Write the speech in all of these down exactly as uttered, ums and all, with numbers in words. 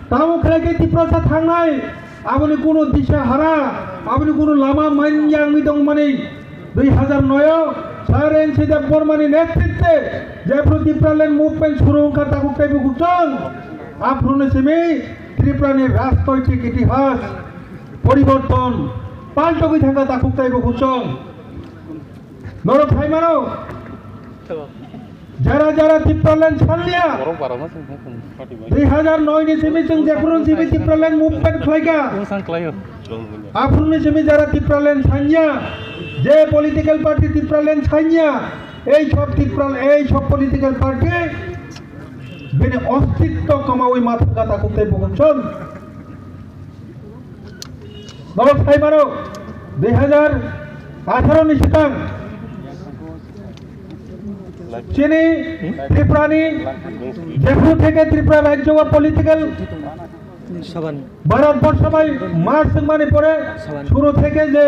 Tamo khlai khe Tiprasa thangnai, aboni kuno disha hara, aboni kuno lama manya wngwi tongmani. Dui hazar noi o Sir N C Debbarmani netritwe jephru Tipraland movement suru wngkha takhuk tei bukhuk chwng, aphuruni simi Tripurani rajnoitik itihas poriborton paltogwi thangkha takhuk tei bukhuk chwng. Norok phaimano, jara jara Tipraland sanliya. Borok barokno chwng thang thang. Dui hazar noi ni simi chwng jephru simi Tipraland movement khlaikha. Chwng sang khlaio. Aphuruni simi jara Tipraland sanya, je political party Tipraland sanya, ei sob Tipral-, ei sob political party bini ostitto kwmawi ma thangkha takhuk tei bukhuk chwng. Norok sai mano, dui hazar atharo ni swkang chini Tripurani jephru theke Tripura rajyo o political Bharat borsho bai march wngmani pore suru theke je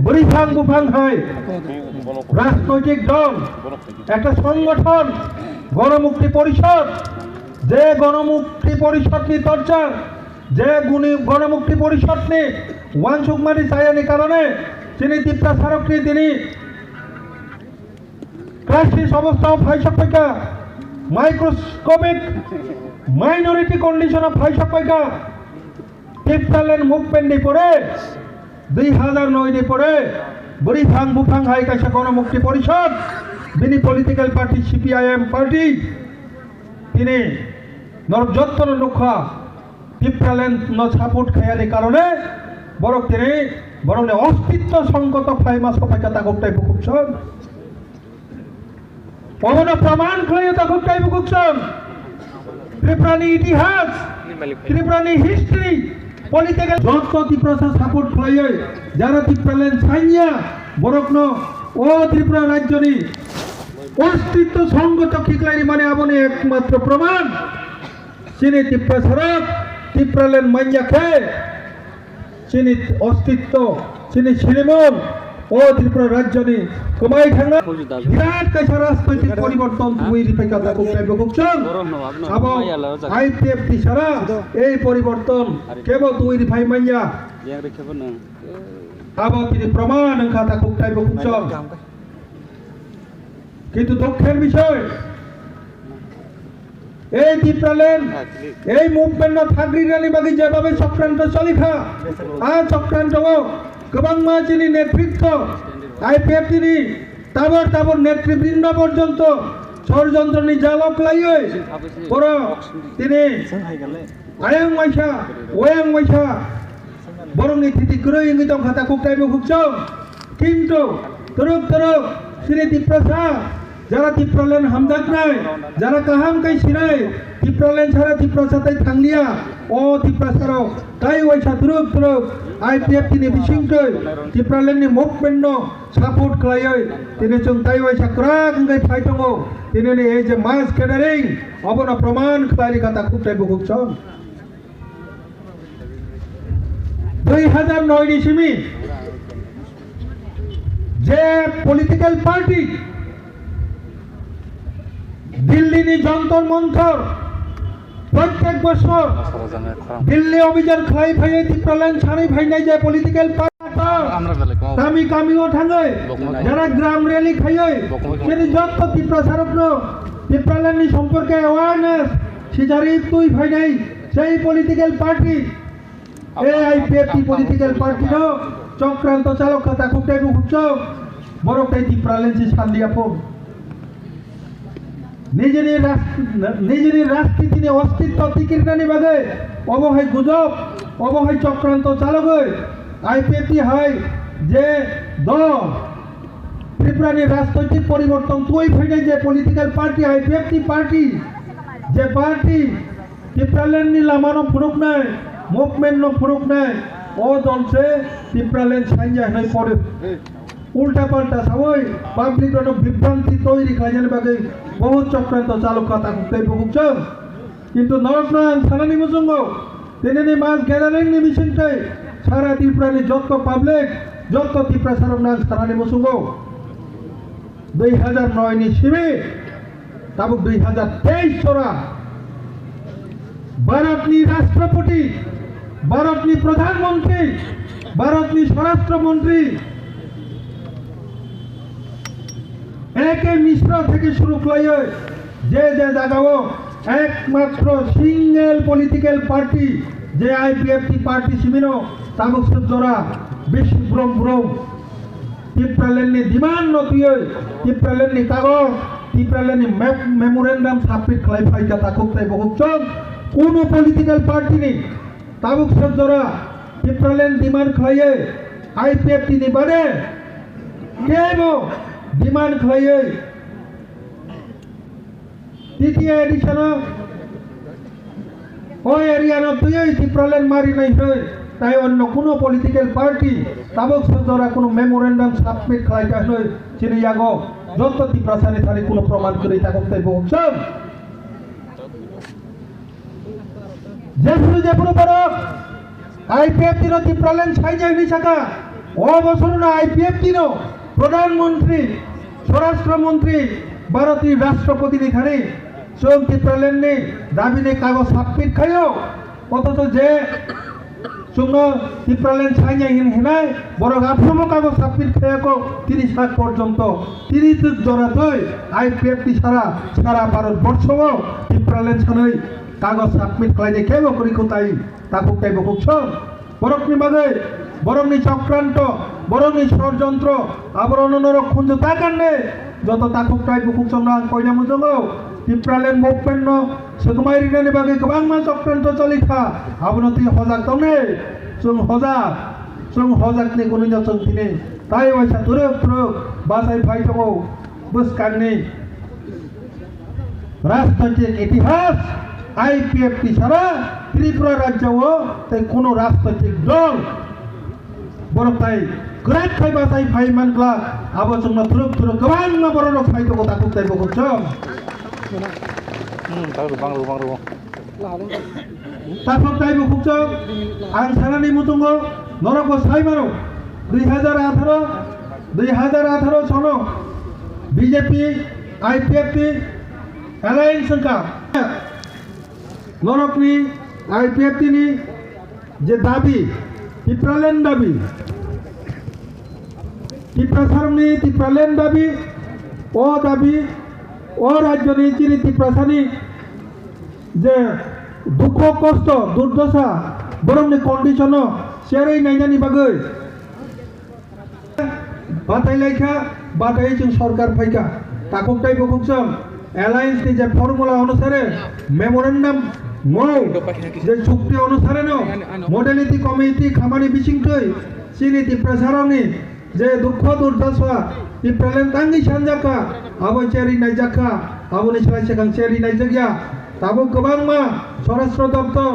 bwrwi phang buphang hai rajnoitik dol, ekta songothon, Ganamukti Porishod, je Ganamukti Porishod ni torcha, je guni Ganamukti Porishod ni wansukmani chayani karone chini Tiprasarokni tini crisis obostha o phaisok phaikha, microscopic minority condition o phaisok phaikha. Tipraland movement ni pore, dui hazar noi ni pore, bwrwi phang buphang hai kaisa Ganamukti Porishod, bini political party C P I M party, tini norok jotto no nukha, Tipraland no support khayani karone borok tini borokni ostitto songkoto phaima sophaikha takhuk tei bukhuk chwng. Obono praman khlaio takhuk tei bukhuk chwng. Tripurani itihas, Tripurani history, political jotto Tiprasa support khlaioi, jara Tipraland sanya, borokno o Tripura rajyoni ostitto songkoto khiklai rimani aboni ekmatro praman. Chini Tiprasarok Tipraland manya khe chini ostitto, chini silimon o Tripura rajyoni kwmai thangna birat kaisa rajnoitik poriborton tubui riphaikha takhuk tei bukhuk chwng. Abo I P F T sara ei poriborton kebo tubui riphai manya. Abo tini praman wngkha takhuk tei bukhuk chwng. Kintu dukher bishoy, ei Tipraland, ei movement no thagri rani bagwi jebhabe chokranto cholikha, a chokranto o kwbangma chini netritwo, I P F T ni tabor tabor netribrindo porjonto chorjontroni jalo khlaiwi borok tini ayang waisa, wayang waisa, borokni thiti kwrwi wngwi tongkha takhuk tei bukhuk chwng. Kintu twrwk twrwk chini Tiprasa, jara Tipraland hamjaknai, jara kaham khe sinai, Tipraland sara Tiprasa tei thangliya, o Tiprasarok tai waisa twrwk twrwk I P F T ni bisingtwi Tipraland ni movement no support khlaiwi tini chwng tai waisa kwrak wngwi phai tongo. Tini ni ei je mass gathering, obono praman khlai rikha takhuk tei bukhuk chwng. Dui hazar noi ni simi je political party Delhi ni Jantar Mantar prottek bosor Delhi obijan khlai phaiwi Tipraland sanwi phainai je political party kami kami o thangwi jara gram rally khaiwi chini jotto Tiprasarokno Tipraland ni somporke awareness sijari twi phainai sei political party, A I P F T political party no chokranto chalok kha takhuk tei bukhuk chwng, borok tei Tipraland si sandiya phung. Nijini ras-, nijini rajniti ni ostitto tikirnani bagwi obo hai gujob, obo hai chokranto chalogwi I P F T hai je dol Tripura ni rajnoitik poriborton twi phainai je political party, I P F T party, je party Tipraland ni lama no phunuknai, movement no phunuknai, o dol se Tipraland sanya hinwi pore. Ulta palta sawi public rok no bibranti toiri khlainani bagwi bohut chokranto chalok kha takhuk tei bukhuk chwng. Kintu norok no ang sanani muchungo, tini ni mass gathering ni bisingtwi sara Tripura ni jotto public, jotto Tiprasa rok no ang sanani muchungo. Dui hazar noi ni simi tabuk dui hazar teis sora ভারতনি রাষ্ট্রপতি, ভারতনি প্রধানমন্ত্রী, ভারতনি স্বরাষ্ট্রমন্ত্রী এ কে মিশ্র থেকে শুরু খাইয়ে যে যে জায়গাও একমাত্র সিঙ্গেল পলিটিক্যাল পার্টি যে আইপিএফটি পার্টি সিমিনো তাবুক সজ্জরা বেশি ব্রম ব্রম Tipraland ni demand no twiwi, Tipraland ni kagoj, Tipraland ni mem-, memorandum submit khlai phaikha takhuk tei bukhuk chwng. Kuno political party ni tabuk sojora Tipraland demand khlaiwi, I P F T ni bade kebo demand khlaiwi, T T A edition o o area no twiwi Tipraland mari nai hwnwi tai onno kuno political party tabuk sojora kuno memorandum submit khlai kha hwnwi chini yago joto Tiprasa ni thani kuno proman kwrwi takhuk tei bukhuk chwng. Jephuru jephuru borok I P F T no Tipraland saijak hinwi sakha. O bosor no I P F T no Pradhan Mantri, Swarashtra Mantri, Bharati Rashtrapati ni thani chwng Tipraland ni dabi ni kagoj submit khaio. Othocho je chwngno Tipraland saijak hin hinai borok aphuru kagoj submit khayako tini sak porjonto tini twk jora twi I P F T sara sara Bharat borsho o Tipraland sanwi kagoj submit khlainai kebo kwrwi kwtai. Takhuk tei bukhuk song. Borokni bagwi, borokni chokranto, borokni shorjontro, aborokno norok khunju ta kanne. Joto takhuk tei bukhuk songno ang koina muchungo. Tipraland movement no swkmai rinani bagwi kwbangma chokranto choli kha. Abono twi hojak tongnai. Chwng hojak, chwng hojakni kunui no chwng tini tai waisa twrwk twrwk bachai phai tongo. Bwskangni rajnoitik itihas I P F T sara Tripura rajya o tei kuno rajnoitik dol borok tai kwrak khai bachai phai man glak, abo chwngno thuruk thuruk kwbangma borok rok phai tongo takhuk tei bukhuk chwng. Hmm, bang rw, bang rw, bang rw. Takhuk tei bukhuk chwng ang sanani muchungo norokbo sai mano, dui hajar atharo, dui hajar atharo sono B J P, I P F T alliance wngkha. Norokni I P F T ni je dabi, Tipraland dabi, Tiprasarokni Tipraland dabi, o dabi, o rajyoni chini Tiprasani je dukho, kosto, durdosa, borokni condition no cherwi nainani bagwi batai laikha, batai chwng sorkar phaikha. Takhuk tei bukhuk chwng alliance ni je formula onusare memorandum mo je chukti onusare no modality committee khamani bisingtwi chini Tiprasarokni je dukho durdosa Tipraland tangwi sanjakha, abo cherwi naijakha, aboni slai swkang cherwi naijakya. Tabuk kwbangma Swarashtra Doptor,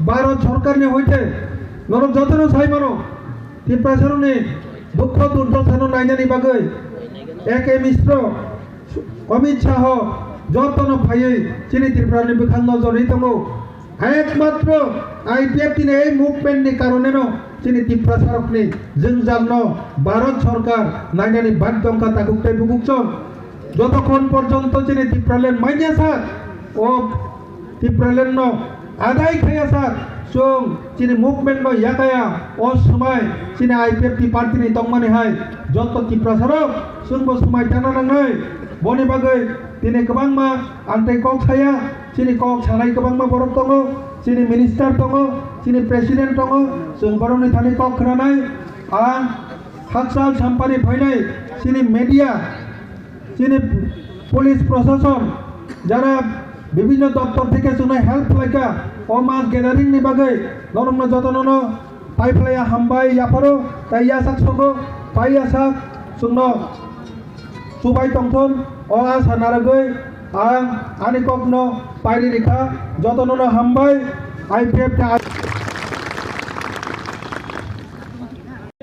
Bharat Sorkarni hoite norok jotono sai mano, Tiprasarokni dukho durdosano nainani bagwi A K Mishra, Amit Shah jotono phaiwi chini Tripurani bwkhak nojorwi tongo. Ekmatro I P F T ni ei movement ni karoneno chini Tiprasarokni jwngjalno Bharat Sorkar nainani badhyo wngkha takhuk tei bukhuk chwng. Jotokhon porjonto chini Tipraland manya sak, o Tipraland no adai khaya sak, chwng chini movement no yakaya, o swmai chini I P F T party ni tongmani hai joto Tiprasarok chwngbo swmai tana nangnai. Boni bagwi tini kwbangma ang tei kok saya. Chini kok sanai kwbangma borok tongo, chini minister tongo, chini president tongo, chwng borokni thani kok khwnanai. Ang hakchal sampani phainai chini media, chini police prosason, jara bibhinno doptor theke chwngno help khlaikha, o mass gathering ni bagwi norokno jotonono paiphlaiya hambai yapharo, tei yasak sogo, pai yasak chwngno chubai tongthon, o asa naragwi ang ani kokno pairi rikha, jotonono hambai, I P F T.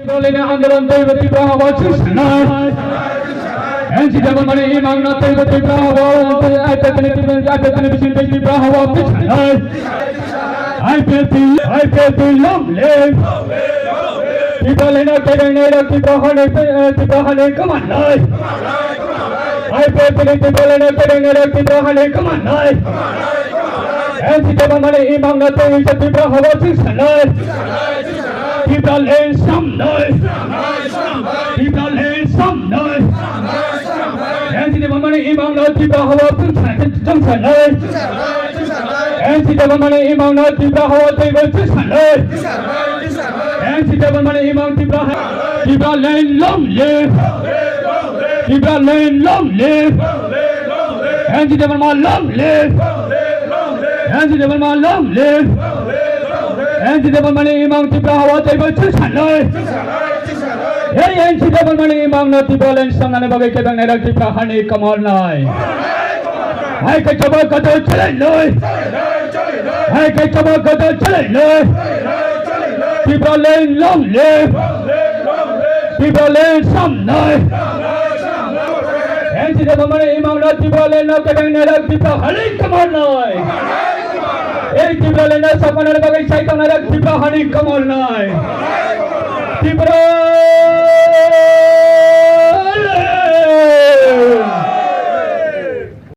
Dolini andolon twibo Tripura hao swisanai. N C T mani imang na twibo Tripura hao, I P F T ni, I P F T ni bising twi Tripura hao swisanai. I P F T, I P F T long live. Tipraland no kebengnai rok Tripura hani, eh, Tripura hani kwmannai. I P F T ni Tipraland no kebengnai rok Tripura hani kwmannai. N C Debbarmani imang no tei wngsa Tripura hao chwng sanai. Tripura land samnai. Tripura land samnai. N C Debbarmani imang no Tripura hao chwng sanai. N C Debbarmani imang no Tripura hao tei chwng sanai. N C Debbarmani imang Tripura ha-, Tripura land long live. Tripura land long live. N C Debbarma long live. N C Debbarma long live. N C Debbarmani imang Tripura hao tei chwng sanai. Hey, N C Debbarmani imang no Tripura land samnani bagwi kebeng nairok Tripura hani kamal nai. Hai khe chaba kata chalai noi. Hai khe chaba kata chalai noi. Tripura land long live. Tripura land samnai. N C Debbarmani imang no Tripura land no kebeng nairok Tripura hani kamal nai. Ei Tripura land no sapanani bagwi sai tongnairok Tripura hani kamal nai. Tripura